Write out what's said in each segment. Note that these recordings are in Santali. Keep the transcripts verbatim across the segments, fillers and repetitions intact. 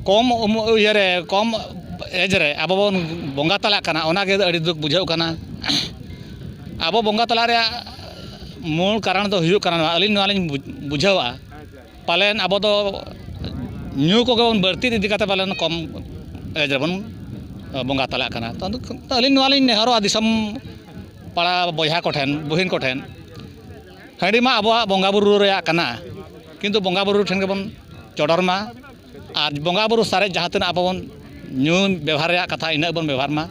ᱠᱚᱢ ᱩᱢ-, ᱤᱭᱟᱹ ᱨᱮ, ᱠᱚᱢ ᱮᱡᱽ ᱨᱮ ᱟᱵᱚ ᱵᱚᱱ ᱵᱚᱸᱜᱟ ᱛᱟᱞᱟᱜ ᱠᱟᱱᱟ, ᱚᱱᱟ ᱜᱮ ᱟᱹᱰᱤ ᱫᱩᱠ ᱵᱩᱡᱷᱟᱹᱜ ᱠᱟᱱᱟ᱾ ᱟᱵᱚ ᱵᱚᱸᱜᱟ ᱛᱟᱞᱟᱜ ᱨᱮᱭᱟᱜ ᱢᱩᱞ ᱠᱟᱨᱚᱱ ᱫᱚ ᱦᱩᱭᱩᱜ ᱠᱟᱱᱟ ᱱᱚᱣᱟ, ᱟᱹᱞᱤᱧ ᱱᱚᱣᱟ ᱞᱤᱧ ᱵᱩᱡᱽ-, ᱵᱩᱡᱷᱟᱹᱣᱟ᱾ ᱯᱟᱞᱮᱱ ᱟᱵᱚ ᱫᱚ ᱧᱩ ᱠᱚᱜᱮ ᱵᱚᱱ ᱵᱟᱹᱲᱛᱤ ᱤᱫᱤ ᱠᱟᱛᱮ ᱯᱟᱞᱮᱱ ᱠᱚᱢ ᱮᱡᱽ ᱨᱮᱵᱚᱱ ᱵᱚᱸᱜᱟ ᱛᱟᱞᱟᱜ ᱠᱟᱱᱟ᱾ ᱛᱚ, ᱟᱹᱞᱤᱧ ᱱᱚᱣᱟ ᱞᱤᱧ ᱱᱮᱦᱚᱨᱚᱜᱼᱟ ᱫᱤᱥᱚᱢ ᱯᱟᱲᱟ ᱵᱚᱭᱦᱟ ᱠᱚᱴᱷᱮᱱ, ᱵᱩᱦᱤᱱ ᱠᱚᱴᱷᱮᱱ, ᱦᱟᱺᱰᱤ ᱢᱟ ᱟᱵᱚᱣᱟᱜ ᱵᱚᱸᱜᱟ ᱵᱩᱨᱩ ᱨᱮᱭᱟᱜ ᱠᱟᱱᱟ, ᱠᱤᱱᱛᱩ ᱵᱚᱸᱜᱟ ᱵᱩᱨᱩ ᱴᱷᱮᱱ ᱜᱮᱵᱚᱱ ᱪᱚᱰᱚᱨ ᱢᱟ᱾ ᱟᱨ ᱵᱚᱸᱜᱟ ᱵᱩᱨᱩ ᱥᱟᱨᱮᱡ ᱡᱟᱦᱟᱸ ᱛᱤᱱᱟᱹᱜ ᱟᱵᱚ ᱵᱚᱱ ᱧᱩ ᱵᱮᱵᱷᱟᱨ ᱨᱮᱭᱟᱜ ᱠᱟᱛᱷᱟ, ᱤᱱᱟᱹᱜ ᱵᱚᱱ ᱵᱮᱵᱷᱟᱨ ᱢᱟ᱾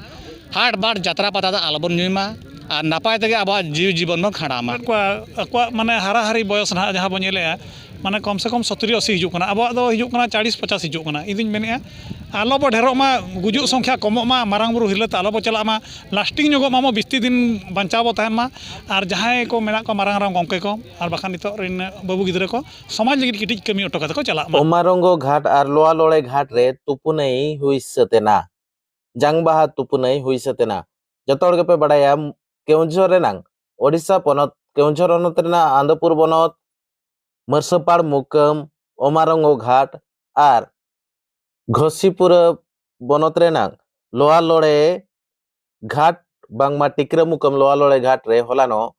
ᱦᱟᱴ ᱵᱟᱴ ᱡᱟᱛᱨᱟ ᱯᱟᱛᱟ ᱫᱚ ᱟᱞᱚᱵᱚᱱ ᱧᱩᱭ ᱢᱟ ᱟᱨ ᱱᱟᱯᱟᱭ ᱛᱮᱜᱮ ᱟᱵᱚᱣᱟᱜ ᱡᱤᱣᱤ ᱡᱤᱵᱚᱱ ᱵᱚᱱ ᱠᱷᱟᱸᱰᱟᱣ ᱢᱟ᱾ ᱠᱚᱣᱟ, ᱟᱠᱚᱣᱟᱜ ᱢᱟᱱᱮ ᱦᱟᱨᱟ ᱦᱟᱨᱤ ᱵᱚᱭᱚᱥ ᱱᱟᱦᱟᱜ ᱡᱟᱦᱟᱸ ᱵᱚᱱ ᱧᱮᱞᱮᱜᱼᱟ, ᱢᱟᱱᱮ ᱠᱚᱢ ᱥᱮ ᱠᱚᱢ ᱥᱚᱛᱛᱨᱤ ᱟᱥᱤ ᱦᱤᱡᱩᱜ ᱠᱟᱱᱟ, ᱟᱵᱚᱣᱟᱜ ᱫᱚ ᱦᱤᱡᱩᱜ ᱠᱟᱱᱟ ᱪᱟᱞᱤᱥ ᱯᱚᱪᱟᱥ ᱦᱤᱡᱩᱜ ᱠᱟᱱᱟ᱾ ᱤᱧ ᱫᱩᱧ ᱢᱮᱱᱮᱫᱼᱟ, ᱟᱞᱚ ᱵᱚ ᱰᱷᱮᱨᱚᱜ ᱢᱟ, ᱜᱩᱡᱩᱜ ᱥᱚᱝᱠᱷᱟ ᱠᱚᱢᱚᱜ ᱢᱟ, ᱢᱟᱨᱟᱝ ᱵᱩᱨᱩ ᱦᱤᱨᱞᱟᱹ ᱛᱮ ᱟᱞᱚ ᱵᱚ ᱪᱟᱞᱟᱜ ᱢᱟ, ᱞᱟᱥᱴᱤᱝ ᱧᱚᱜᱚᱜ ᱢᱟ, ᱵᱤᱥᱛᱤ ᱫᱤᱱ ᱵᱟᱧᱪᱟᱣ ᱵᱚ ᱛᱟᱦᱮᱱ ᱢᱟ᱾ ᱟᱨ ᱡᱟᱦᱟᱸᱭ ᱠᱚ ᱢᱮᱱᱟᱜ ᱠᱚᱣᱟ ᱢᱟᱨᱟᱝ ᱢᱟᱨᱟᱝ ᱜᱚᱢᱠᱮ ᱠᱚ, ᱟᱨ ᱵᱟᱠᱷᱟᱱ ᱱᱤᱛᱚᱜ ᱨᱮᱱ ᱵᱟᱹᱵᱩ ᱜᱤᱫᱽᱨᱟᱹ ᱠᱚ, ᱥᱚᱢᱟᱡᱽ ᱞᱟᱹᱜᱤᱫ ᱠᱟᱹᱴᱤᱡ ᱠᱟᱹᱢᱤ ᱦᱚᱴᱚ ᱠᱟᱛᱮ ᱠᱚ ᱪᱟᱞᱟᱜ ᱢᱟ᱾ ᱳᱢᱟᱨᱚᱝᱜᱚ ᱜᱷᱟᱴ ᱟᱨ ᱞᱳᱣᱟ ᱞᱚᱲᱮ ᱜᱷᱟᱴ ᱨᱮ ᱛᱩᱯᱩᱱᱟᱹᱭ ᱦᱩᱭ ᱥᱟᱹᱛ ᱮᱱᱟ᱾ ᱡᱟᱝ ᱵᱟᱦᱟ ᱛᱩᱯᱩᱱᱟᱹᱭ ᱦᱩᱭ ᱥᱟᱹᱛ ᱮᱱᱟ᱾ ᱡᱚᱛᱚ ᱦᱚᱲ ᱜᱮᱯᱮ ᱵᱟᱲᱟᱭᱟ, ᱠᱮᱣᱚᱱᱡᱷᱚᱨ ᱨᱮᱱᱟᱝ ᱳᱰᱤᱥᱟ ᱯᱚᱱᱚᱛ, ᱠᱮᱣᱚᱱᱡᱷᱚᱨ ᱦᱚᱱᱚᱛ ᱨᱮᱱᱟᱜ ᱟᱱᱫᱚᱯᱩᱨ ᱵᱚᱱᱚᱛ, ᱢᱟᱹᱨᱥᱟᱹᱯᱟᱲ ᱢᱩᱠᱟᱹᱢ, ᱳᱢᱟᱨᱚᱝᱜᱚ ᱜᱷᱟᱴ ᱟᱨ ᱜᱷᱚᱥᱤᱯᱩᱨᱟᱹ ᱵᱚᱱᱚᱛ ᱨᱮᱱᱟᱝ ᱞᱳᱣᱟ ᱞᱚᱲᱮ ᱜᱷᱟᱴ, ᱵᱟᱝᱢᱟ ᱴᱤᱠᱨᱟᱹ ᱢᱩᱠᱟᱹᱢ ᱞᱳᱣᱟ ᱞᱚᱲᱮ ᱜᱷᱟᱴ ᱨᱮ ᱦᱚᱞᱟᱱᱚᱜ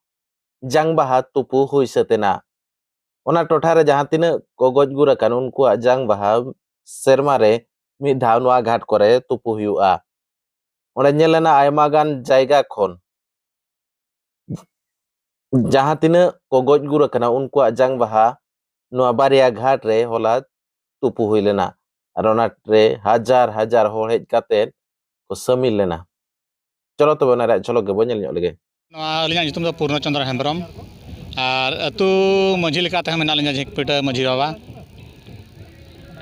ᱡᱟᱝ ᱵᱟᱦᱟ ᱛᱩᱯᱩ ᱦᱩᱭ ᱥᱟᱹᱛ ᱮᱱᱟ᱾ ᱚᱱᱟ ᱴᱚᱴᱷᱟ ᱨᱮ ᱡᱟᱦᱟᱸ ᱛᱤᱱᱟᱹᱜ ᱠᱚ ᱜᱚᱡ ᱜᱩᱨ ᱟᱠᱟᱱ, ᱩᱱᱠᱩᱣᱟᱜ ᱡᱟᱝ ᱵᱟᱦᱟ ᱥᱮᱨᱢᱟ ᱨᱮ ᱢᱤᱫ ᱫᱷᱟᱣ ᱱᱚᱣᱟ ᱜᱷᱟᱴ ᱠᱚᱨᱮ ᱛᱩᱯᱩ ᱦᱩᱭᱩᱜᱼᱟ᱾ ᱚᱸᱰᱮ ᱧᱮᱞ ᱮᱱᱟ ᱟᱭᱢᱟ ᱜᱟᱱ ᱡᱟᱭᱜᱟ ᱠᱷᱚᱱ ᱡᱟᱦᱟᱸ ᱛᱤᱱᱟᱹᱜ ᱠᱚ ᱜᱚᱡ ᱜᱩᱨ ᱟᱠᱟᱱᱟ, ᱩᱱᱠᱩᱣᱟᱜ ᱡᱟᱝ ᱵᱟᱦᱟ ᱱᱚᱣᱟ ᱵᱟᱨᱭᱟ ᱜᱷᱟᱴ ᱨᱮ ᱦᱚᱞᱟ ᱛᱩᱯᱩ ᱦᱩᱭ ᱞᱮᱱᱟ᱾ ᱟᱨ ᱚᱱᱟ ᱨᱮ ᱦᱟᱡᱟᱨ ᱦᱟᱡᱟᱨ ᱦᱚᱲ ᱦᱮᱡ ᱠᱟᱛᱮ ᱠᱚ ᱥᱟᱹᱢᱤᱞ ᱞᱮᱱᱟ᱾ ᱪᱚᱞᱚ ᱛᱚᱵᱮ ᱚᱱᱟ ᱨᱮᱭᱟᱜ ᱡᱷᱚᱞᱚᱠ ᱜᱮᱵᱚᱱ ᱧᱮᱞ ᱧᱚᱜ ᱞᱮᱜᱮ᱾ ᱱᱚᱣᱟ ᱟᱹᱞᱤᱧᱟᱜ ᱧᱩᱛᱩᱢ ᱫᱚ ᱯᱩᱨᱱᱚ ᱪᱚᱸᱫᱽᱨᱚ ᱦᱮᱢᱵᱨᱚᱢ, ᱟᱨ ᱟᱹᱛᱩ ᱢᱟᱹᱡᱷᱤ ᱞᱮᱠᱟᱛᱮ ᱦᱚᱸ ᱢᱮᱱᱟᱜ ᱞᱤᱧᱟ ᱡᱷᱤᱸᱠᱯᱤᱴᱟᱹ ᱢᱟᱹᱡᱷᱤ ᱵᱟᱵᱟ᱾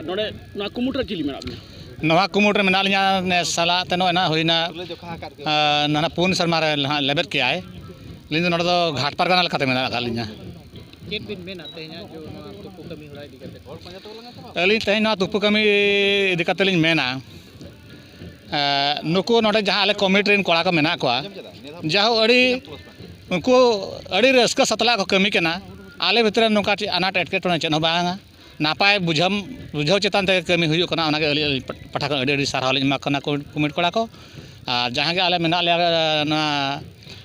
ᱱᱚᱰᱮ ᱱᱚᱣᱟ ᱠᱩᱢᱩᱴ ᱨᱮ ᱪᱤᱞᱤ ᱢᱮᱱᱟᱜ ᱵᱤᱱᱟ? ᱱᱚᱣᱟ ᱠᱩᱢᱩᱴ ᱨᱮ ᱢᱮᱱᱟᱜ ᱞᱤᱧᱟ, ᱱᱮᱥ ᱥᱟᱞᱟᱜ ᱛᱮ ᱱᱚᱜᱼᱚᱭ ᱱᱟᱦᱟᱜ ᱦᱩᱭᱱᱟ, ᱟᱸ, ᱱᱟᱦᱟᱜ ᱯᱩᱱ ᱥᱮᱨᱢᱟ ᱨᱮ ᱱᱟᱦᱟᱜ ᱞᱮᱵᱮᱫ ᱠᱮᱜᱼᱟᱭ᱾ ᱟᱹᱞᱤᱧ ᱫᱚ ᱱᱚᱰᱮ ᱫᱚ ᱜᱷᱟᱴ ᱯᱟᱨᱜᱟᱱᱟ ᱞᱮᱠᱟᱛᱮ ᱢᱮᱱᱟᱜ ᱟᱠᱟᱫ ᱞᱤᱧᱟ᱾ ᱪᱮᱫ ᱵᱤᱱ ᱢᱮᱱᱟ ᱛᱮᱦᱮᱧᱟᱜ ᱡᱮ ᱱᱚᱣᱟ ᱛᱩᱯᱩ ᱠᱟᱹᱢᱤ ᱦᱚᱨᱟ ᱤᱫᱤ ᱠᱟᱛᱮ? ᱟᱹᱞᱤᱧ ᱛᱮᱦᱮᱧ ᱱᱚᱣᱟ ᱛᱩᱯᱩ ᱠᱟᱹᱢᱤ ᱤᱫᱤ ᱠᱟᱛᱮ ᱞᱤᱧ ᱢᱮᱱᱟ, ᱮᱸ, ᱱᱩᱠᱩ ᱱᱚᱰᱮ ᱡᱟᱦᱟᱸ ᱟᱞᱮ ᱠᱚᱢᱤᱴᱤ ᱨᱮᱱ ᱠᱚᱲᱟ ᱠᱚ ᱢᱮᱱᱟᱜ ᱠᱚᱣᱟ, ᱡᱟᱦᱳ ᱟᱹᱰᱤ, ᱩᱱᱠᱩ ᱟᱹᱰᱤ ᱨᱟᱹᱥᱠᱟᱹ ᱥᱟᱛᱞᱟᱜ ᱠᱚ ᱠᱟᱹᱢᱤ ᱠᱟᱱᱟ᱾ ᱟᱞᱮ ᱵᱷᱤᱛᱨᱤ ᱨᱮ ᱱᱚᱝᱠᱟ ᱪᱮᱫ ᱟᱱᱟᱴ ᱮᱴᱠᱮᱴᱚᱬᱮ ᱪᱮᱫ ᱦᱚᱸ ᱵᱟᱝᱟ᱾ ᱱᱟᱯᱟᱭ ᱵᱩᱡᱷᱟᱹᱣ ᱵᱩᱡᱷᱟᱹᱣ ᱪᱮᱛᱟᱱ ᱛᱮ ᱠᱟᱹᱢᱤ ᱦᱩᱭᱩᱜ ᱠᱟᱱᱟ᱾ ᱚᱱᱟᱜᱮ ᱟᱹᱞᱤᱧ ᱟᱹᱞᱤᱧ ᱯᱟᱦᱴᱟ ᱠᱷᱚᱱ ᱟᱹᱰᱤ ᱟᱹᱰᱤ ᱥᱟᱨᱦᱟᱣ ᱞᱤᱧ ᱮᱢᱟ ᱠᱚ ᱠᱟᱱᱟ ᱠᱚ-, ᱠᱚᱢᱤᱴᱤ ᱠᱚᱲᱟ ᱠᱚ᱾ ᱟᱨ ᱡᱟᱦᱟᱸ ᱜᱮ ᱟᱞᱮ ᱢᱮᱱᱟᱜ ᱞᱮᱭᱟ, ᱱᱚᱣᱟ,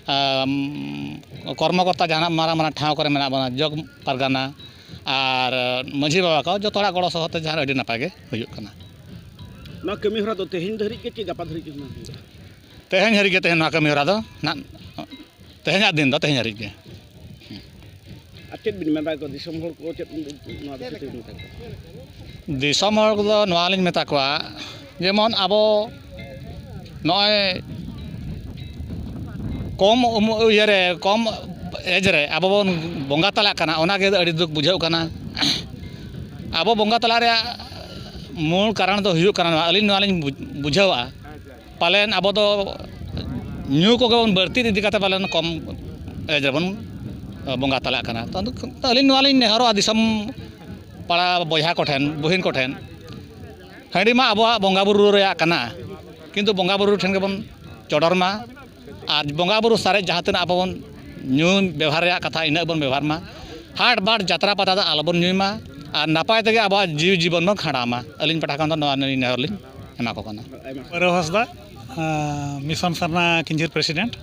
ᱟᱢ, ᱠᱚᱨᱢᱚᱠᱚᱨᱛᱟ ᱡᱟᱦᱟᱱᱟᱜ ᱢᱟᱨᱟᱝ ᱢᱟᱨᱟᱝ ᱴᱷᱟᱶ ᱠᱚᱨᱮ ᱢᱮᱱᱟᱜ ᱵᱚᱱᱟ, ᱡᱚᱜᱽ ᱯᱟᱨᱜᱟᱱᱟ ᱟᱨ ᱢᱟᱹᱡᱷᱤ ᱵᱟᱵᱟ ᱠᱚ, ᱡᱚᱛᱚ ᱦᱚᱲᱟᱜ ᱜᱚᱲᱚ ᱥᱚᱦᱚᱫ ᱛᱮ ᱡᱟᱦᱟᱸ ᱟᱹᱰᱤ ᱱᱟᱯᱟᱭ ᱜᱮ ᱦᱩᱭᱩᱜ ᱠᱟᱱᱟ᱾ ᱱᱚᱣᱟ ᱠᱟᱹᱢᱤ ᱦᱚᱨᱟ ᱫᱚ ᱛᱮᱦᱮᱧ ᱫᱷᱟᱹᱨᱤᱡ ᱜᱮ ᱪᱮ ᱜᱟᱯᱟ ᱫᱷᱟᱹᱨᱤᱡ ᱜᱮ ᱦᱩᱭᱩᱜᱼᱟ? ᱛᱮᱦᱮᱧ ᱦᱟᱹᱨᱤᱡ ᱜᱮ, ᱛᱮᱦᱮᱧ ᱱᱚᱣᱟ ᱠᱟᱹᱢᱤ ᱦᱚᱨᱟ ᱫᱚ ᱱᱟᱜ, ᱛᱮᱦᱮᱧᱟᱜ ᱫᱤᱱ ᱫᱚ ᱛᱮᱦᱮᱧ ᱦᱟᱹᱨᱤᱡ ᱜᱮ᱾ ᱟᱨ ᱪᱮᱫ ᱵᱤᱱ ᱢᱮᱱᱫᱟ, ᱫᱤᱥᱚᱢ ᱦᱚᱲ ᱠᱚ ᱪᱮᱫ ᱱᱚᱣᱟ ᱵᱤᱥᱚᱭ ᱛᱮ ᱢᱮᱛᱟ ᱠᱚᱣᱟ? ᱫᱤᱥᱚᱢ ᱦᱚᱲ ᱠᱚᱫᱚ ᱱᱚᱣᱟ ᱞᱤᱧ ᱢᱮᱛᱟ ᱠᱚᱣᱟ, ᱡᱮᱢᱚᱱ ᱟᱵᱚ ᱱᱚᱜᱼᱚᱭ ᱠᱚᱢ ᱩᱢ-, ᱤᱭᱟᱹᱨᱮ, ᱠᱚᱢ ᱮᱡᱽ ᱨᱮ ᱟᱵᱚ ᱵᱚᱱ ᱵᱚᱸᱜᱟ ᱛᱟᱞᱟᱜ ᱠᱟᱱᱟ, ᱚᱱᱟᱜᱮ ᱟᱹᱰᱤ ᱫᱩᱠ ᱵᱩᱡᱷᱟᱹᱜ ᱠᱟᱱᱟ᱾ ᱟᱵᱚ ᱵᱚᱸᱜᱟ ᱛᱟᱞᱟᱜ ᱨᱮᱭᱟᱜ ᱢᱩᱞ ᱠᱟᱨᱚᱱ ᱫᱚ ᱦᱩᱭᱩᱜ ᱠᱟᱱᱟ ᱱᱚᱣᱟ, ᱟᱹᱞᱤᱧ ᱱᱚᱣᱟ ᱞᱤᱧ ᱵᱩᱡᱽ-, ᱵᱩᱡᱷᱟᱹᱣᱟ᱾ ᱯᱟᱞᱮᱱ ᱟᱵᱚ ᱫᱚ ᱧᱩ ᱠᱚᱜᱮ ᱵᱚᱱ ᱵᱟᱹᱲᱛᱤ ᱤᱫᱤ ᱠᱟᱛᱮ ᱯᱟᱞᱮᱱ ᱠᱚᱢ ᱮᱡᱽ ᱨᱮᱵᱚᱱ ᱵᱚᱸᱜᱟ ᱛᱟᱞᱟᱜ ᱠᱟᱱᱟ᱾ ᱛᱚ, ᱟᱹᱞᱤᱧ ᱱᱚᱣᱟ ᱞᱤᱧ ᱱᱮᱦᱚᱨᱚᱜᱼᱟ ᱫᱤᱥᱚᱢ ᱯᱟᱲᱟ ᱵᱚᱭᱦᱟ ᱠᱚᱴᱷᱮᱱ, ᱵᱩᱦᱤᱱ ᱠᱚᱴᱷᱮᱱ, ᱦᱟᱺᱰᱤ ᱢᱟ ᱟᱵᱚᱣᱟᱜ ᱵᱚᱸᱜᱟ ᱵᱩᱨᱩ ᱨᱮᱭᱟᱜ ᱠᱟᱱᱟ, ᱠᱤᱱᱛᱩ ᱵᱚᱸᱜᱟ ᱵᱩᱨᱩ ᱴᱷᱮᱱ ᱜᱮᱵᱚᱱ ᱪᱚᱰᱚᱨ ᱢᱟ᱾ ᱟᱨ ᱵᱚᱸᱜᱟ ᱵᱩᱨᱩ ᱥᱟᱨᱮᱡ ᱡᱟᱦᱟᱸ ᱛᱤᱱᱟᱹᱜ ᱟᱵᱚ ᱵᱚᱱ ᱧᱩ ᱵᱮᱵᱷᱟᱨ ᱨᱮᱭᱟᱜ ᱠᱟᱛᱷᱟ, ᱤᱱᱟᱹᱜ ᱵᱚᱱ ᱵᱮᱵᱷᱟᱨ ᱢᱟ᱾ ᱦᱟᱴ ᱵᱟᱴ ᱡᱟᱛᱨᱟ ᱯᱟᱛᱟ ᱫᱚ ᱟᱞᱚᱵᱚᱱ ᱧᱩᱭ ᱢᱟ᱾ ᱟᱨ ᱱᱟᱯᱟᱭ ᱛᱮᱜᱮ ᱟᱵᱚᱣᱟᱜ ᱡᱤᱣᱤ ᱡᱤᱵᱚᱱ ᱵᱚᱱ ᱠᱷᱟᱸᱰᱟᱣ ᱢᱟ᱾ ᱟᱹᱞᱤᱧ ᱯᱟᱦᱴᱟ ᱠᱷᱚᱱ ᱫᱚ ᱱᱚᱣᱟ ᱱᱮᱦᱚᱨ ᱞᱤᱧ ᱮᱢᱟ ᱠᱚ ᱠᱟᱱᱟ᱾ ᱵᱷᱟᱹᱨᱟᱹᱣ ᱦᱟᱸᱥᱫᱟ, ᱟᱸ, ᱢᱤᱥᱚᱱ ᱥᱟᱨᱱᱟ ᱠᱤᱧᱡᱷᱤᱨ ᱯᱨᱮᱥᱤᱰᱮᱱᱴ᱾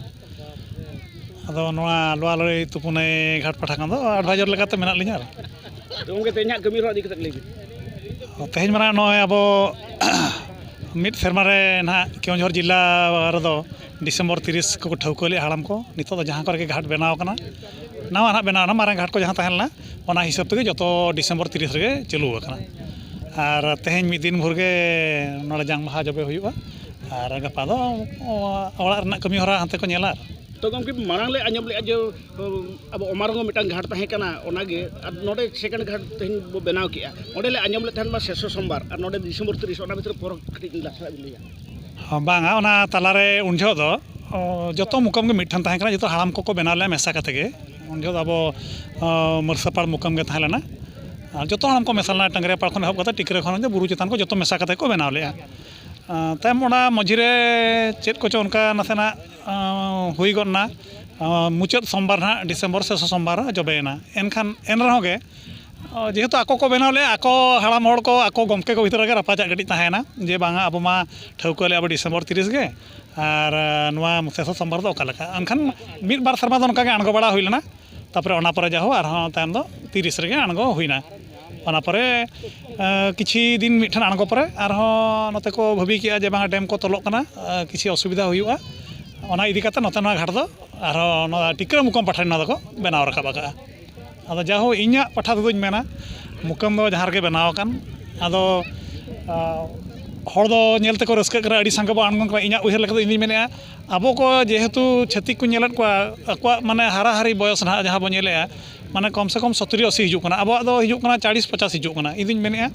ᱟᱫᱚ ᱱᱚᱣᱟ ᱞᱳᱣᱟᱞᱚᱭ ᱛᱩᱯᱩᱱᱟᱹᱭ ᱜᱷᱟᱴ ᱯᱟᱦᱴᱟ ᱠᱷᱚᱱ ᱫᱚ ᱟᱰᱵᱷᱟᱭᱡᱟᱨ ᱞᱮᱠᱟᱛᱮ ᱢᱮᱱᱟᱜ ᱞᱤᱧᱟ ᱟᱨ᱾ ᱛᱚ ᱜᱚᱢᱠᱮ, ᱛᱮᱦᱮᱧᱟᱜ ᱠᱟᱹᱢᱤ ᱦᱚᱨᱟ ᱤᱫᱤ ᱠᱟᱛᱮ ᱞᱟᱹᱭ ᱵᱤᱱ᱾ ᱛᱮᱦᱮᱧ ᱢᱟ ᱱᱟᱦᱟᱜ ᱱᱚᱜᱼᱚᱭ ᱟᱵᱚ ᱢᱤᱫ ᱥᱮᱨᱢᱟ ᱨᱮ ᱱᱟᱦᱟᱜ ᱠᱮᱣᱚᱱᱡᱷᱚᱨ ᱡᱮᱞᱟ ᱨᱮᱫᱚ ᱰᱤᱥᱮᱢᱵᱚᱨ ᱛᱤᱨᱤᱥ ᱠᱚᱠᱚ ᱴᱷᱟᱹᱣᱠᱟᱹ ᱞᱮᱫᱼᱟ ᱦᱟᱲᱟᱢ ᱠᱚ᱾ ᱱᱤᱛᱚᱜ ᱫᱚ ᱡᱟᱦᱟᱸ ᱠᱚᱨᱮ ᱜᱮ ᱜᱷᱟᱴ ᱵᱮᱱᱟᱣ ᱠᱟᱱᱟ, ᱱᱟᱣᱟ ᱱᱟᱦᱟᱜ ᱵᱮᱱᱟᱣ ᱮᱱᱟ, ᱢᱟᱨᱮ ᱜᱷᱟᱴ ᱠᱚ ᱡᱟᱦᱟᱸ ᱛᱟᱦᱮᱸ ᱞᱮᱱᱟ, ᱚᱱᱟ ᱦᱤᱥᱟᱹᱵ ᱛᱮᱜᱮ ᱡᱚᱛᱚ ᱰᱤᱥᱮᱢᱵᱚᱨ ᱛᱤᱨᱤᱥ ᱨᱮᱜᱮ ᱪᱟᱹᱞᱩ ᱟᱠᱟᱱᱟ᱾ ᱟᱨ ᱛᱮᱦᱮᱧ ᱢᱤᱫ ᱫᱤᱱ ᱵᱷᱳᱨ ᱜᱮ ᱱᱚᱰᱮ ᱡᱟᱝ ᱵᱟᱦᱟ ᱡᱚᱵᱮ ᱦᱩᱭᱩᱜᱼᱟ᱾ ᱟᱨ ᱜᱟᱯᱟ ᱫᱚ ᱚᱲᱟᱜ ᱨᱮᱱᱟᱜ ᱠᱟᱹᱢᱤ ᱦᱚᱨᱟ ᱦᱟᱱᱛᱮ ᱠᱚ ᱧᱮᱞᱟ᱾ ᱛᱚ ᱜᱚᱢᱠᱮ, ᱢᱟᱲᱟᱝ ᱞᱮ ᱟᱸᱡᱚᱢ ᱞᱮᱫᱼᱟ ᱡᱮ, ᱟᱵᱚ ᱚᱢᱟᱨᱚᱝ ᱢᱤᱫᱴᱟᱝ ᱜᱷᱟᱴ ᱛᱟᱦᱮᱸ ᱠᱟᱱᱟ, ᱚᱱᱟᱜᱮ, ᱟᱨ ᱱᱚᱰᱮ ᱥᱮᱠᱮᱱᱰ ᱜᱷᱟᱴ ᱛᱮᱦᱮᱧ ᱵᱚ ᱵᱮᱱᱟᱣ ᱠᱮᱜᱼᱟ, ᱚᱸᱰᱮ ᱞᱮ ᱟᱸᱡᱚᱢ ᱞᱮᱫ ᱛᱟᱦᱮᱸᱫ ᱢᱟ ᱥᱮᱥᱚ ᱥᱳᱢᱵᱟᱨ, ᱟᱨ ᱱᱚᱰᱮ ᱰᱤᱥᱮᱢᱵᱚᱨ ᱛᱤᱨᱤᱥ, ᱚᱱᱟ ᱵᱷᱤᱛᱨᱤ ᱯᱚᱨᱚᱵᱽ ᱠᱟᱹᱴᱤᱡ ᱞᱟᱥᱲᱟ ᱵᱤᱱ ᱞᱟᱹᱭᱟ? ᱦᱚᱸ, ᱵᱟᱝᱟ, ᱚᱱᱟ ᱛᱟᱞᱟᱨᱮ ᱩᱱ ᱡᱚᱦᱚᱜ ᱫᱚ, ᱚ, ᱡᱚᱛᱚ ᱢᱩᱠᱟᱢ ᱜᱮ ᱢᱤᱫᱴᱷᱮᱱ ᱛᱟᱦᱮᱸ ᱠᱟᱱᱟ, ᱡᱚᱛᱚ ᱦᱟᱲᱟᱢ ᱠᱚᱠᱚ ᱵᱮᱱᱟᱣ ᱞᱮᱫᱼᱟ ᱢᱮᱥᱟ ᱠᱟᱛᱮ ᱜᱮ᱾ ᱩᱱ ᱡᱚᱦᱚᱜ ᱫᱚ ᱟᱵᱚ, ᱚ, ᱢᱟᱹᱨᱥᱟᱯᱟᱲ ᱢᱩᱠᱟᱢ ᱜᱮ ᱛᱟᱦᱮᱸ ᱞᱮᱱᱟ, ᱟᱨ ᱡᱚᱛᱚ ᱦᱟᱲᱟᱢ ᱠᱚ ᱢᱮᱥᱟ ᱞᱮᱱᱟ, ᱴᱟᱹᱝᱜᱨᱤᱭᱟᱯᱟᱲ ᱠᱷᱚᱱ ᱮᱦᱚᱵ ᱠᱟᱛᱮ ᱴᱤᱠᱨᱟᱹ ᱠᱷᱚᱱ ᱵᱩᱨᱩ ᱪᱮᱛᱟᱱ ᱠᱚ ᱡᱚᱛᱚ ᱢᱮᱥᱟ ᱠᱟᱛᱮ ᱠᱚ ᱵᱮᱱᱟᱣ ᱞᱮᱫᱼᱟ᱾ ᱟᱨ ᱛᱟᱭᱚᱢ ᱚᱱᱟ ᱢᱟᱹᱡᱷᱤ ᱨᱮ ᱪᱮᱫ ᱠᱚᱪᱚ ᱚᱱᱠᱟ ᱱᱟᱥᱮᱱᱟᱜ, ᱟᱸ, ᱦᱩᱭ ᱜᱚᱫ ᱮᱱᱟ᱾ ᱟᱸ, ᱢᱩᱪᱟᱹᱫ ᱥᱳᱢᱵᱟᱨ ᱱᱟᱦᱟᱜ, ᱰᱤᱥᱮᱢᱵᱚᱨ ᱥᱮᱥ ᱥᱳᱢᱵᱟᱨ ᱡᱚᱵᱮᱭᱮᱱᱟ᱾ ᱮᱱᱠᱷᱟᱱ ᱮᱱ ᱨᱮᱦᱚᱸ ᱜᱮ ᱡᱮᱦᱮᱛᱩ ᱟᱠᱚ ᱠᱚ ᱵᱮᱱᱟᱣ ᱞᱮᱫᱼᱟ, ᱟᱠᱚ ᱦᱟᱲᱟᱢ ᱦᱚᱲ ᱠᱚ, ᱟᱠᱚ ᱜᱚᱢᱠᱮ ᱠᱚ ᱵᱷᱤᱛᱨᱤ ᱨᱮᱜᱮ ᱨᱟᱯᱟᱪᱟᱜ ᱠᱟᱹᱴᱤᱡ ᱛᱟᱦᱮᱸᱭᱮᱱᱟ ᱡᱮ ᱵᱟᱝᱟ, ᱟᱵᱚ ᱢᱟ ᱴᱷᱟᱹᱣᱠᱟᱹ ᱞᱮᱫᱼᱟ ᱵᱚ ᱰᱤᱥᱮᱢᱵᱚᱨ ᱛᱤᱨᱤᱥ ᱜᱮ, ᱟᱨ ᱱᱚᱣᱟ ᱥᱮᱥᱚ ᱥᱳᱢᱵᱟᱨ ᱫᱚ ᱚᱠᱟ ᱞᱮᱠᱟ? ᱮᱱᱠᱷᱟᱱ ᱢᱤᱫ ᱵᱟᱨ ᱥᱮᱨᱢᱟ ᱫᱚ ᱚᱱᱠᱟ ᱜᱮ ᱟᱬᱜᱚ ᱵᱟᱲᱟ ᱦᱩᱭ ᱞᱮᱱᱟ᱾ ᱛᱟᱨᱯᱚᱨᱮ ᱚᱱᱟ ᱯᱚᱨᱮ ᱡᱟᱦᱳ ᱟᱨᱦᱚᱸ ᱛᱟᱭᱚᱢ ᱫᱚ ᱛᱤᱨᱤᱥ ᱨᱮᱜᱮ ᱟᱬᱜᱚ ᱦᱩᱭᱱᱟ᱾ ᱚᱱᱟ ᱯᱚᱨᱮ ᱠᱤᱪᱷᱩ ᱫᱤᱱ ᱢᱤᱫ ᱴᱷᱮᱱ ᱟᱬᱜᱚ ᱯᱚᱨᱮ ᱟᱨᱦᱚᱸ ᱱᱚᱛᱮ ᱠᱚ ᱵᱷᱟᱹᱵᱤ ᱠᱮᱜᱼᱟ ᱡᱮ ᱵᱟᱝᱟ, ᱰᱮᱢ ᱠᱚ ᱛᱚᱞᱚᱜ ᱠᱟᱱᱟ, ᱠᱤᱪᱷᱩ ᱚᱥᱩᱵᱤᱫᱷᱟ ᱦᱩᱭᱩᱜᱼᱟ᱾ ᱚᱱᱟ ᱤᱫᱤ ᱠᱟᱛᱮ ᱱᱚᱛᱮ ᱱᱚᱣᱟ ᱜᱷᱟᱴ ᱫᱚ ᱟᱨᱦᱚᱸ ᱱᱚᱣᱟ ᱴᱤᱠᱨᱟᱹ ᱢᱩᱠᱟᱢ ᱯᱟᱴᱷᱟ ᱱᱚᱣᱟ ᱫᱚᱠᱚ ᱵᱮᱱᱟᱣ ᱨᱟᱠᱟᱵ ᱟᱠᱟᱫᱼᱟ᱾ ᱟᱫᱚ ᱡᱟᱦᱳ, ᱤᱧᱟᱹᱜ ᱯᱟᱦᱴᱟ ᱛᱮᱫᱚᱧ ᱢᱮᱱᱟ, ᱢᱩᱠᱟᱢ ᱫᱚ ᱡᱟᱦᱟᱸ ᱨᱮᱜᱮ ᱵᱮᱱᱟᱣ ᱟᱠᱟᱱ, ᱟᱫᱚ ᱦᱚᱲ ᱫᱚ ᱧᱮᱞ ᱛᱮᱠᱚ ᱨᱟᱹᱥᱠᱟᱹᱜ ᱠᱟᱱᱟ, ᱟᱹᱰᱤ ᱥᱟᱸᱜᱮ ᱵᱚ ᱟᱬᱜᱚᱱ ᱠᱟᱱᱟ᱾ ᱤᱧᱟᱹᱜ ᱩᱭᱦᱟᱹᱨ ᱞᱮᱠᱟᱛᱮ ᱤᱧ ᱫᱩᱧ ᱢᱮᱱᱮᱫᱼᱟ, ᱟᱵᱚ ᱠᱚ ᱡᱮᱦᱮᱛᱩ ᱪᱷᱟᱹᱛᱤᱠ ᱠᱚ ᱧᱮᱞᱮᱫ ᱠᱚᱣᱟ, ᱟᱠᱚᱣᱟᱜ ᱢᱟᱱᱮ ᱦᱟᱨᱟ ᱦᱟᱨᱤ ᱵᱚᱭᱚᱥ ᱱᱟᱦᱟᱜ ᱡᱟᱦᱟᱸ ᱵᱚ ᱧᱮᱞᱮᱫᱼᱟ, ᱢᱟᱱᱮ ᱠᱚᱢ ᱥᱮ ᱠᱚᱢ ᱥᱚᱛᱨᱤ ᱟᱥᱤ ᱦᱤᱡᱩᱜ ᱠᱟᱱᱟ, ᱟᱵᱚᱣᱟᱜ ᱫᱚ ᱦᱤᱡᱩᱜ ᱠᱟᱱᱟ ᱪᱟᱞᱤᱥ ᱯᱚᱪᱟᱥ ᱦᱤᱡᱩᱜ ᱠᱟᱱᱟ᱾ ᱤᱧ ᱫᱩᱧ ᱢᱮᱱᱮᱫᱼᱟ,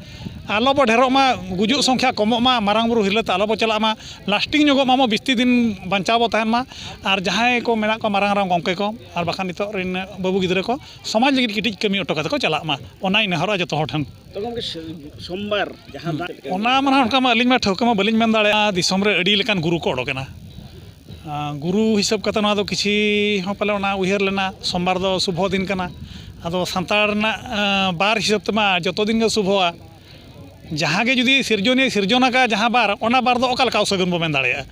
ᱟᱞᱚ ᱵᱚ ᱰᱷᱮᱨᱚᱜ ᱢᱟ, ᱜᱩᱡᱩᱜ ᱥᱚᱝᱠᱷᱟ ᱠᱚᱢᱚᱜ ᱢᱟ, ᱢᱟᱨᱟᱝ ᱵᱩᱨᱩ ᱦᱤᱨᱞᱟᱹ ᱛᱮ ᱟᱞᱚ ᱵᱚ ᱪᱟᱞᱟᱜ ᱢᱟ, ᱞᱟᱥᱴᱤᱝ ᱧᱚᱜᱚᱜ ᱢᱟ, ᱵᱚ ᱵᱤᱥᱛᱤ ᱫᱤᱱ ᱵᱟᱧᱪᱟᱣ ᱵᱚ ᱛᱟᱦᱮᱱ ᱢᱟ᱾ ᱟᱨ ᱡᱟᱦᱟᱸᱭ ᱠᱚ ᱢᱮᱱᱟᱜ ᱠᱚᱣᱟ ᱢᱟᱨᱟᱝ ᱢᱟᱨᱟᱝ ᱜᱚᱢᱠᱮ ᱠᱚ ᱟᱨ ᱵᱟᱠᱷᱟᱱ ᱱᱤᱛᱚᱜ ᱨᱮᱱ ᱵᱟᱹᱵᱩ ᱜᱤᱫᱽᱨᱟᱹ ᱠᱚ, ᱥᱚᱢᱟᱡᱽ ᱞᱟᱹᱜᱤᱫ ᱠᱟᱹᱴᱤᱡ ᱠᱟᱹᱢᱤ ᱦᱚᱴᱚ ᱠᱟᱛᱮ ᱠᱚ ᱪᱟᱞᱟᱜ ᱢᱟ, ᱚᱱᱟᱧ ᱱᱮᱦᱚᱨᱚᱜᱼᱟ ᱡᱚᱛᱚ ᱦᱚᱲ ᱴᱷᱮᱱ᱾ ᱛᱚ ᱜᱚᱢᱠᱮ, ᱥᱮ-, ᱥᱳᱢᱵᱟᱨ ᱡᱟᱦᱟᱸ ᱫᱟᱜ ᱞᱮᱠᱟ ᱚᱱᱟ ᱢᱟ ᱱᱟᱦᱟᱜ ᱚᱱᱠᱟ ᱢᱟ ᱟᱹᱞᱤᱧ ᱢᱟ ᱴᱷᱟᱹᱣᱠᱟᱹ ᱢᱟ ᱵᱟᱹᱞᱤᱧ ᱢᱮᱱ ᱫᱟᱲᱮᱭᱟᱜᱼᱟ᱾ ᱫᱤᱥᱚᱢ ᱨᱮ ᱟᱹᱰᱤ ᱞᱮᱠᱟᱱ ᱜᱩᱨᱩ ᱠᱚ ᱚᱰᱚᱠᱮᱱᱟ᱾ ᱟᱸ, ᱜᱩᱨᱩ ᱦᱤᱥᱟᱹᱵ ᱠᱟᱛᱮ ᱱᱚᱣᱟ ᱫᱚ ᱠᱤᱪᱷᱤ ᱦᱚᱸ ᱯᱟᱞᱮ ᱚᱱᱟ ᱩᱭᱦᱟᱹᱨ ᱞᱮᱱᱟ, ᱥᱳᱢᱵᱟᱨ ᱫᱚ ᱥᱩᱵᱷᱚ ᱫᱤᱱ ᱠᱟᱱᱟ᱾ ᱟᱫᱚ ᱥᱟᱱᱛᱟᱲ ᱨᱮᱱᱟᱜ, ᱟᱸ, ᱵᱟᱨ ᱦᱤᱥᱟᱹᱵ ᱛᱮᱢᱟ ᱡᱚᱛᱚ ᱫᱤᱱ ᱜᱮ ᱥᱩᱵᱷᱚᱜᱼᱟ᱾ ᱡᱟᱦᱟᱸ ᱜᱮ ᱡᱩᱫᱤ ᱥᱤᱨᱡᱚᱱᱤᱭᱟᱹ ᱥᱤᱨᱡᱚᱱ ᱟᱠᱟᱫ ᱡᱟᱦᱟᱸ ᱵᱟᱨ, ᱚᱱᱟ ᱵᱟᱨ ᱫᱚ ᱚᱠᱟ ᱞᱮᱠᱟ ᱚᱥᱟᱹᱜᱩᱱ ᱵᱚ ᱢᱮᱱ ᱫᱟᱲᱮᱭᱟᱜᱼᱟ?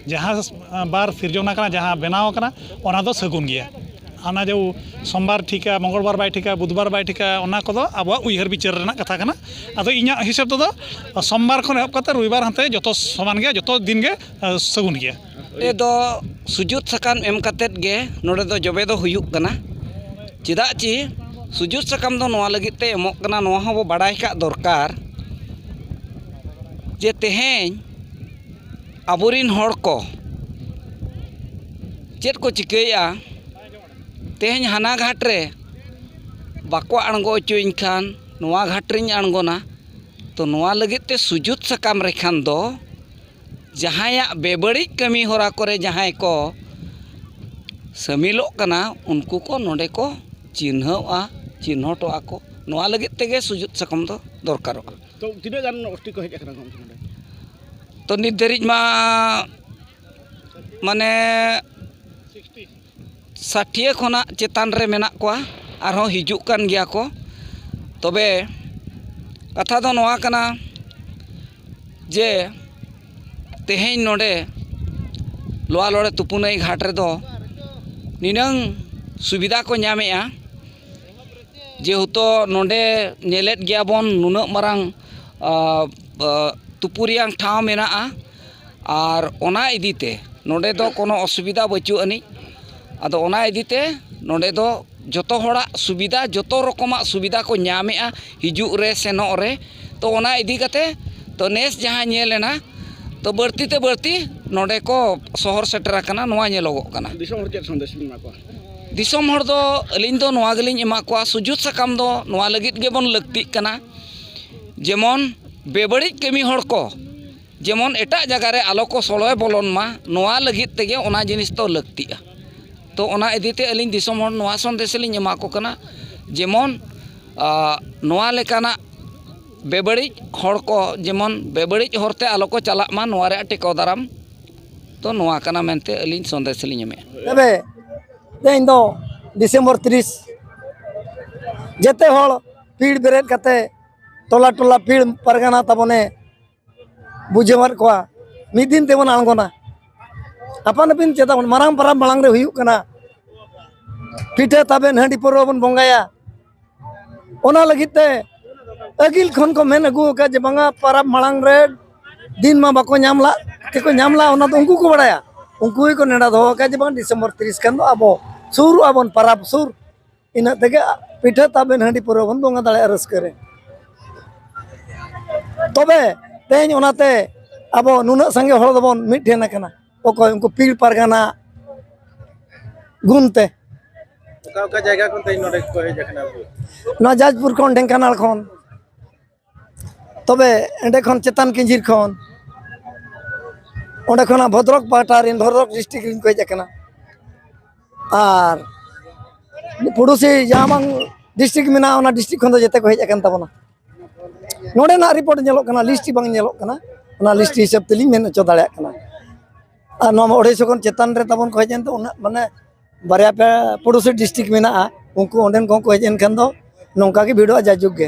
ᱡᱟᱦᱟᱸ, ᱟᱸ, ᱵᱟᱨ ᱥᱤᱨᱡᱚᱱ ᱟᱠᱟᱱᱟ, ᱡᱟᱦᱟᱸ ᱵᱮᱱᱟᱣ ᱟᱠᱟᱱᱟ, ᱚᱱᱟ ᱫᱚ ᱥᱟᱹᱜᱩᱱ ᱜᱮᱭᱟ᱾ ᱚᱱᱟ ᱡᱮ ᱥᱳᱢᱵᱟᱨ ᱴᱷᱤᱠᱟ, ᱢᱚᱝᱜᱚᱞᱵᱟᱨ ᱵᱟᱭ ᱴᱷᱤᱠᱟ, ᱵᱩᱫᱷᱵᱟᱨ ᱵᱟᱭ ᱴᱷᱤᱠᱟ, ᱚᱱᱟ ᱠᱚᱫᱚ ᱟᱵᱚᱣᱟᱜ ᱩᱭᱦᱟᱹᱨ ᱵᱤᱪᱟᱹᱨ ᱨᱮᱱᱟᱜ ᱠᱟᱛᱷᱟ ᱠᱟᱱᱟ᱾ ᱟᱫᱚ ᱤᱧᱟᱹᱜ ᱦᱤᱥᱟᱹᱵ ᱛᱮᱫᱚ ᱥᱳᱢᱵᱟᱨ ᱠᱷᱚᱱ ᱮᱦᱚᱵ ᱠᱟᱛᱮ ᱨᱚᱵᱤᱵᱟᱨ ᱦᱟᱱᱛᱮ ᱡᱚᱛᱚ ᱥᱚᱢᱟᱱ ᱜᱮᱭᱟ, ᱡᱚᱛᱚ ᱫᱤᱱ ᱜᱮ, ᱟᱸ, ᱥᱟᱹᱜᱩᱱ ᱜᱮᱭᱟ᱾ ᱱᱚᱰᱮ ᱫᱚ ᱥᱩᱡᱩᱛ ᱥᱟᱠᱟᱢ ᱮᱢ ᱠᱟᱛᱮᱫ ᱜᱮ ᱱᱚᱰᱮ ᱫᱚ ᱡᱚᱵᱮ ᱫᱚ ᱦᱩᱭᱩᱜ ᱠᱟᱱᱟ᱾ ᱪᱮᱫᱟᱜ ᱪᱮ ᱥᱩᱡᱩᱛ ᱥᱟᱠᱟᱢ ᱫᱚ ᱱᱚᱣᱟ ᱞᱟᱹᱜᱤᱫ ᱛᱮ ᱮᱢᱚᱜ ᱠᱟᱱᱟ, ᱱᱚᱣᱟ ᱦᱚᱸ ᱵᱚ ᱵᱟᱲᱟᱭ ᱠᱟᱜ ᱫᱚᱨᱠᱟᱨ ᱡᱮ ᱛᱮᱦᱮᱧ ᱟᱵᱚᱨᱤᱱ ᱦᱚᱲ ᱠᱚ ᱪᱮᱫ ᱠᱚ ᱪᱤᱠᱟᱹᱭᱮᱫᱼᱟ, ᱛᱮᱦᱮᱧ ᱦᱟᱱᱟ ᱜᱷᱟᱴ ᱨᱮ ᱵᱟᱠᱚ ᱟᱬᱜᱚ ᱦᱚᱪᱚᱧ ᱠᱷᱟᱱ ᱱᱚᱣᱟ ᱜᱷᱟᱴ ᱨᱤᱧ ᱟᱬᱜᱚᱱᱟ᱾ ᱛᱚ ᱱᱚᱣᱟ ᱞᱟᱹᱜᱤᱫ ᱛᱮ ᱥᱩᱡᱩᱛ ᱥᱟᱠᱟᱢ ᱨᱮᱠᱷᱟᱱ ᱫᱚ ᱡᱟᱦᱟᱸᱭᱟᱜ ᱵᱮᱵᱟᱹᱲᱤᱡ ᱠᱟᱹᱢᱤ ᱦᱚᱨᱟ ᱠᱚᱨᱮ ᱡᱟᱦᱟᱸᱭ ᱠᱚ ᱥᱟᱹᱢᱤᱞᱚᱜ ᱠᱟᱱᱟ, ᱩᱱᱠᱩ ᱠᱚ ᱱᱚᱰᱮ ᱠᱚ ᱪᱤᱱᱦᱟᱹᱣᱜᱼᱟ, ᱪᱤᱱᱦᱚᱴᱚᱜᱼᱟ ᱠᱚ᱾ ᱱᱚᱣᱟ ᱞᱟᱹᱜᱤᱫ ᱛᱮᱜᱮ ᱥᱩᱡᱩᱛ ᱥᱟᱠᱟᱢ ᱫᱚ ᱫᱚᱨᱠᱟᱨᱚᱜᱼᱟ᱾ ᱛᱚ, ᱛᱤᱱᱟᱹᱜ ᱜᱟᱱ ᱚᱥᱴᱤ ᱠᱚ ᱦᱮᱡ ᱟᱠᱟᱱᱟ ᱜᱚᱢᱠᱮ ᱱᱚᱰᱮ? ᱛᱚ, ᱱᱤᱛ ᱫᱷᱟᱹᱨᱤᱡ ᱢᱟ ᱢᱟᱱᱮ ᱥᱟᱴᱷᱤᱭᱟᱹ ᱠᱷᱚᱱᱟᱜ ᱪᱮᱛᱟᱱ ᱨᱮ ᱢᱮᱱᱟᱜ ᱠᱚᱣᱟ, ᱟᱨᱦᱚᱸ ᱦᱤᱡᱩᱜ ᱠᱟᱱ ᱜᱮᱭᱟ ᱠᱚ᱾ ᱛᱚᱵᱮ ᱠᱟᱛᱷᱟ ᱫᱚ ᱱᱚᱣᱟ ᱠᱟᱱᱟ ᱡᱮ ᱛᱮᱦᱮᱧ ᱱᱚᱰᱮ ᱞᱳᱣᱟᱨ ᱞᱚᱲᱮ ᱛᱩᱯᱩᱱᱟᱹᱭ ᱜᱷᱟᱴ ᱨᱮᱫᱚ ᱱᱤᱱᱟᱹᱝ ᱥᱩᱵᱤᱫᱷᱟ ᱠᱚ ᱧᱟᱢᱮᱜᱼᱟ᱾ ᱡᱮᱦᱮᱛᱩ ᱱᱚᱰᱮ ᱧᱮᱞᱮᱫ ᱜᱮᱭᱟᱵᱚᱱ ᱱᱩᱱᱟᱹᱜ ᱢᱟᱨᱟᱝ, ᱟ, ᱟ, ᱛᱩᱯᱩ ᱨᱮᱭᱟᱝ ᱴᱷᱟᱶ ᱢᱮᱱᱟᱜᱼᱟ᱾ ᱟᱨ ᱚᱱᱟ ᱤᱫᱤᱛᱮ ᱱᱚᱰᱮ ᱫᱚ ᱠᱳᱱᱳ ᱚᱥᱩᱵᱤᱫᱷᱟ ᱵᱟᱹᱪᱩᱜ ᱟᱹᱱᱤᱡ᱾ ᱟᱫᱚ ᱚᱱᱟ ᱤᱫᱤᱛᱮ ᱱᱚᱰᱮ ᱫᱚ ᱡᱚᱛᱚ ᱦᱚᱲᱟᱜ ᱥᱩᱵᱤᱫᱷᱟ, ᱡᱚᱛᱚ ᱨᱚᱠᱚᱢᱟᱜ ᱥᱩᱵᱤᱫᱷᱟ ᱠᱚ ᱧᱟᱢᱮᱜᱼᱟ ᱦᱤᱡᱩᱜ ᱨᱮ ᱥᱮᱱᱚᱜ ᱨᱮ᱾ ᱛᱚ ᱚᱱᱟ ᱤᱫᱤ ᱠᱟᱛᱮ ᱛᱚ ᱱᱮᱥ ᱡᱟᱦᱟᱸ ᱧᱮᱞ ᱮᱱᱟ, ᱛᱚ ᱵᱟᱹᱲᱛᱤ ᱛᱮ ᱵᱟᱹᱲᱛᱤ ᱱᱚᱰᱮ ᱠᱚ ᱥᱚᱦᱚᱨ ᱥᱮᱴᱮᱨ ᱟᱠᱟᱱᱟ, ᱱᱚᱣᱟ ᱧᱮᱞᱚᱜᱚᱜ ᱠᱟᱱᱟ᱾ ᱫᱤᱥᱚᱢ ᱦᱚᱲ ᱪᱮᱫ ᱥᱟᱸᱫᱮᱥ ᱵᱤᱱ ᱮᱢᱟ ᱠᱚᱣᱟ? ᱫᱤᱥᱚᱢ ᱦᱚᱲ ᱫᱚ ᱟᱹᱞᱤᱧ ᱫᱚ ᱱᱚᱣᱟ ᱜᱮᱞᱤᱧ ᱮᱢᱟ ᱠᱚᱣᱟ, ᱥᱩᱡᱩᱛ ᱥᱟᱠᱟᱢ ᱫᱚ ᱱᱚᱣᱟ ᱞᱟᱹᱜᱤᱫ ᱜᱮᱵᱚᱱ ᱞᱟᱹᱠᱛᱤᱜ ᱠᱟᱱᱟ, ᱡᱮᱢᱚᱱ ᱵᱮᱵᱟᱹᱲᱤᱡ ᱠᱟᱹᱢᱤ ᱦᱚᱲ ᱠᱚ ᱡᱮᱢᱚᱱ ᱮᱴᱟᱜ ᱡᱟᱭᱜᱟ ᱨᱮ ᱟᱞᱚ ᱠᱚ ᱥᱚᱲᱚᱭ ᱵᱚᱞᱚᱱ ᱢᱟ, ᱱᱚᱣᱟ ᱞᱟᱹᱜᱤᱫ ᱛᱮᱜᱮ ᱚᱱᱟ ᱡᱤᱱᱤᱥ ᱫᱚ ᱞᱟᱹᱠᱛᱤᱜᱼᱟ᱾ ᱛᱚ ᱚᱱᱟ ᱤᱫᱤᱛᱮ ᱟᱹᱞᱤᱧ ᱫᱤᱥᱚᱢ ᱦᱚᱲ ᱱᱚᱣᱟ ᱥᱟᱸᱫᱮᱥ ᱞᱤᱧ ᱮᱢᱟ ᱠᱚ ᱠᱟᱱᱟ, ᱡᱮᱢᱚᱱ, ᱟ, ᱱᱚᱣᱟ ᱞᱮᱠᱟᱱᱟᱜ ᱵᱮᱵᱟᱹᱲᱤᱡ ᱦᱚᱲ ᱠᱚ ᱡᱮᱢᱚᱱ ᱵᱮᱵᱟᱹᱲᱤᱡ ᱦᱚᱨᱛᱮ ᱟᱞᱚ ᱠᱚ ᱪᱟᱞᱟᱜ ᱢᱟ, ᱱᱚᱣᱟ ᱨᱮᱭᱟᱜ ᱴᱮᱠᱟᱣ ᱫᱟᱨᱟᱢ ᱫᱚ ᱱᱚᱣᱟ ᱠᱟᱱᱟ ᱢᱮᱱᱛᱮ ᱟᱹᱞᱤᱧ ᱥᱟᱸᱫᱮᱥ ᱞᱤᱧ ᱮᱢᱮᱫᱼᱟ᱾ ᱛᱚᱵᱮ ᱛᱮᱦᱮᱧ ᱫᱚ ᱰᱤᱥᱮᱢᱵᱚᱨ ᱛᱤᱨᱤᱥ, ᱡᱮᱛᱮ ᱦᱚᱲ ᱯᱤᱲ ᱵᱮᱨᱮᱫ ᱠᱟᱛᱮ ᱴᱚᱞᱟ ᱴᱚᱞᱟ ᱯᱤᱲ ᱯᱟᱨᱜᱟᱱᱟ ᱛᱟᱵᱚᱱᱮ ᱵᱩᱡᱷᱟᱹᱣᱟᱫ ᱠᱚᱣᱟ, ᱢᱤᱫ ᱫᱤᱱ ᱛᱮᱵᱚᱱ ᱟᱬᱜᱚᱱᱟ᱾ ᱟᱯᱟᱱ ᱟᱹᱯᱤᱱ ᱪᱮᱫᱟᱜ ᱵᱚᱱ, ᱢᱟᱨᱟᱝ ᱯᱟᱨᱟᱵᱽ ᱢᱟᱲᱟᱝ ᱨᱮ ᱦᱩᱭᱩᱜ ᱠᱟᱱᱟ ᱯᱤᱴᱷᱟᱹ ᱛᱟᱵᱮᱱ ᱦᱟᱺᱰᱤ ᱯᱟᱹᱣᱨᱟᱹ ᱵᱚᱱ ᱵᱚᱸᱜᱟᱭᱟ᱾ ᱚᱱᱟ ᱞᱟᱹᱜᱤᱫ ᱛᱮ ᱟᱹᱜᱤᱞ ᱠᱷᱚᱱ ᱠᱚ ᱢᱮᱱ ᱟᱹᱜᱩ ᱟᱠᱟᱫ ᱡᱮ ᱵᱟᱝᱟ ᱯᱟᱨᱟᱵᱽ ᱢᱟᱲᱟᱝ ᱨᱮ ᱫᱤᱱ ᱢᱟ ᱵᱟᱠᱚ ᱧᱟᱢ ᱞᱟᱜ, ᱛᱮᱠᱚ ᱧᱟᱢ ᱞᱟᱜ, ᱚᱱᱟ ᱫᱚ ᱩᱱᱠᱩ ᱠᱚ ᱵᱟᱲᱟᱭᱟ᱾ ᱩᱱᱠᱩ ᱜᱮᱠᱚ ᱱᱮᱰᱟ ᱫᱚᱦᱚ ᱟᱠᱟᱫ ᱡᱮ ᱵᱟᱝ ᱰᱤᱥᱮᱢᱵᱚᱨ ᱛᱤᱨᱤᱥ ᱠᱷᱟᱱ ᱫᱚ ᱟᱵᱚ ᱥᱩᱨᱩᱜ ᱟᱵᱚᱱ, ᱯᱟᱨᱟᱵᱽ ᱥᱩᱨ, ᱤᱱᱟᱹᱜ ᱛᱮᱜᱮ ᱯᱤᱴᱷᱟᱹ ᱛᱟᱵᱮᱱ ᱦᱟᱺᱰᱤ ᱯᱟᱹᱣᱨᱟᱹ ᱵᱚᱱ ᱵᱚᱸᱜᱟ ᱫᱟᱲᱮᱭᱟᱜᱼᱟ ᱨᱟᱹᱥᱠᱟᱹ ᱨᱮ᱾ ᱛᱚᱵᱮ ᱛᱮᱦᱮᱧ ᱚᱱᱟᱛᱮ ᱟᱵᱚ ᱱᱩᱱᱟᱹᱜ ᱥᱟᱸᱜᱮ ᱦᱚᱲ ᱫᱚᱵᱚᱱ ᱢᱤᱫ ᱴᱷᱮᱱ ᱟᱠᱟᱱᱟ᱾ ᱚᱠᱚᱭ ᱩᱱᱠᱩ ᱯᱤᱲ ᱯᱟᱨᱜᱟᱱᱟ ᱜᱩᱱ ᱛᱮ᱾ ᱚᱠᱟ ᱚᱠᱟ ᱡᱟᱭᱜᱟ ᱠᱷᱚᱱ ᱛᱮᱦᱮᱧ ᱱᱚᱰᱮ ᱠᱚ ᱦᱮᱡ ᱟᱠᱟᱱᱟ ᱟᱵᱚ? ᱱᱚᱣᱟ ᱡᱟᱡᱽᱯᱩᱨ ᱠᱷᱚᱱ, ᱰᱷᱮᱝᱠᱟᱱᱟᱞ ᱠᱷᱚᱱ, ᱛᱚᱵᱮ ᱮᱸᱰᱮ ᱠᱷᱚᱱ ᱪᱮᱛᱟᱱ ᱠᱤᱧᱡᱤᱨ ᱠᱷᱚᱱ, ᱚᱸᱰᱮ ᱠᱷᱚᱱᱟᱜ ᱵᱷᱚᱫᱨᱚᱠ ᱯᱟᱦᱴᱟ ᱨᱮᱱ, ᱵᱷᱚᱫᱨᱚᱠ ᱰᱤᱥᱴᱨᱤᱠᱴ ᱨᱮᱱ ᱠᱚ ᱦᱮᱡ ᱟᱠᱟᱱᱟ᱾ ᱟᱨ ᱯᱩᱲᱩᱥᱤ ᱡᱟᱦᱟᱸ ᱵᱟᱝ ᱰᱤᱥᱴᱨᱤᱠᱴ ᱢᱮᱱᱟᱜᱼᱟ, ᱚᱱᱟ ᱰᱤᱥᱴᱨᱤᱠᱴ ᱠᱷᱚᱱ ᱫᱚ ᱡᱮᱛᱮ ᱠᱚ ᱦᱮᱡ ᱟᱠᱟᱱ ᱛᱟᱵᱚᱱᱟ᱾ ᱱᱚᱰᱮᱱᱟᱜ ᱨᱤᱯᱳᱨᱴ ᱧᱮᱞᱚᱜ ᱠᱟᱱᱟ, ᱞᱤᱥᱴ ᱵᱟᱝ ᱧᱮᱞᱚᱜ ᱠᱟᱱᱟ, ᱚᱱᱟ ᱞᱤᱥᱴ ᱦᱤᱥᱟᱹᱵ ᱛᱮᱞᱤᱧ ᱢᱮᱱ ᱦᱚᱪᱚ ᱫᱟᱲᱮᱭᱟᱜ ᱠᱟᱱᱟ᱾ ᱟᱨ ᱱᱚᱣᱟ ᱟᱹᱲᱟᱹᱭᱥᱚ ᱠᱷᱚᱱ ᱪᱮᱛᱟᱱ ᱨᱮ ᱛᱟᱵᱚᱱ ᱠᱚ ᱦᱮᱡ ᱮᱱ ᱫᱚ, ᱩᱱᱟᱹᱜ ᱢᱟᱱᱮ ᱵᱟᱨᱭᱟ ᱯᱮᱭᱟ ᱯᱩᱲᱩᱥᱤ ᱰᱤᱥᱴᱨᱤᱠᱴ ᱢᱮᱱᱟᱜᱼᱟ, ᱩᱱᱠᱩ ᱚᱸᱰᱮᱱ ᱠᱚᱦᱚᱸ ᱠᱚ ᱦᱮᱡ ᱮᱱ ᱠᱷᱟᱱ ᱫᱚ ᱱᱚᱝᱠᱟ ᱜᱮ ᱵᱷᱤᱲᱚᱜᱼᱟ ᱡᱟᱭᱡᱩᱜᱽ ᱜᱮ᱾